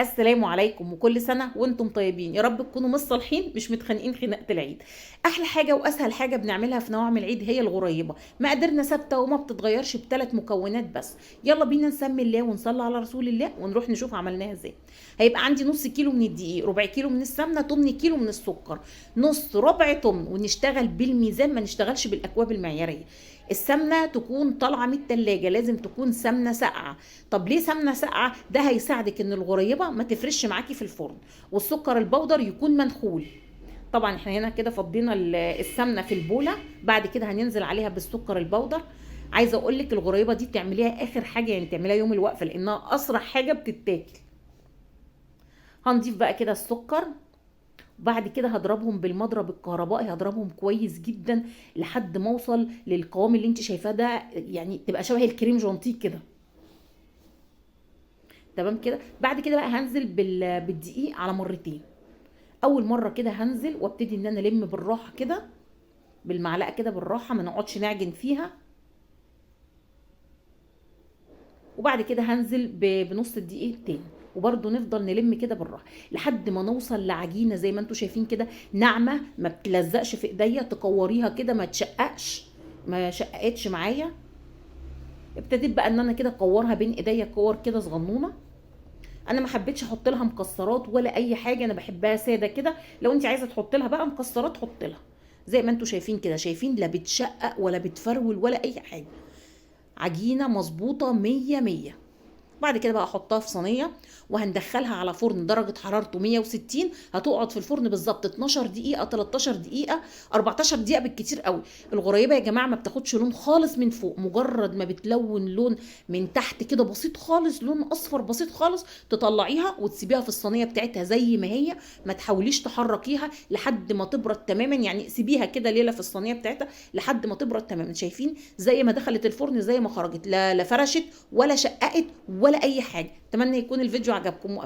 السلام عليكم وكل سنة وانتم طيبين، يا رب تكونوا متصالحين مش متخانقين خناقة العيد. احلى حاجة واسهل حاجة بنعملها في نوع من العيد هي الغريبة، مقاديرنا ثابتة وما بتتغيرش بثلاث مكونات بس. يلا بينا نسمي الله ونصلي على رسول الله ونروح نشوف عملناها ازاي. هيبقى عندي نص كيلو من الدقيق، ربع كيلو من السمنة، تمن كيلو من السكر، نص ربع تمن، ونشتغل بالميزان ما نشتغلش بالاكواب المعيارية. السمنة تكون طالعه من التلاجة، لازم تكون سمنه ساقعه. طب ليه سمنه ساقعه؟ ده هيساعدك ان الغريبة ما تفرش معاكي في الفرن. والسكر البودر يكون منخول. طبعا احنا هنا كده فضينا السمنة في البوله، بعد كده هننزل عليها بالسكر البودر. عايزه اقول لك الغريبة دي تعمليها اخر حاجة، يعني تعمليها يوم الوقفة لانها اسرع حاجة بتتاكل. هنضيف بقى كده السكر، بعد كده هضربهم بالمضرب الكهربائي، هضربهم كويس جدا لحد ما اوصل للقوام اللي انت شايفاه ده، يعني تبقى شبه الكريم جانتيه كده. تمام كده. بعد كده بقى هنزل بالدقيق على مرتين. اول مرة كده هنزل وابتدي ان انا الم بالراحة كده بالمعلقه كده بالراحة، ما نقعدش نعجن فيها. وبعد كده هنزل بنص الدقيق التاني، وبرده نفضل نلم كده بالراحة لحد ما نوصل لعجينه زي ما انتم شايفين كده، ناعمة ما بتلزقش في ايديا، تكوريها كده ما تشققش، ما شققتش معايا. ابتديت بقى ان انا كده اكورها بين ايديا كور كده صغنونه. انا ما حبيتش احط لها مكسرات ولا اي حاجة، انا بحبها ساده كده. لو انت عايزه تحط لها بقى مكسرات حط لها. زي ما انتم شايفين كده، شايفين لا بتشقق ولا بتفرول ولا اي حاجة، عجينه مظبوطة مية مية. بعد كده بقى احطها في صينية وهندخلها على فرن درجه حرارته 160. هتقعد في الفرن بالظبط 12 دقيقة، 13 دقيقة، 14 دقيقة بالكتير قوي. الغريبة يا جماعة ما بتاخدش لون خالص من فوق، مجرد ما بتلون لون من تحت كده بسيط خالص، لون اصفر بسيط خالص، تطلعيها وتسيبيها في الصينية بتاعتها زي ما هي، ما تحاوليش تحركيها لحد ما تبرد تماما. يعني سيبيها كده ليلة في الصينية بتاعتها لحد ما تبرد تماما. شايفين زي ما دخلت الفرن زي ما خرجت، لا فرشت ولا شققت ولا اي حاجة. اتمنى يكون الفيديو عجبكم وافادكم.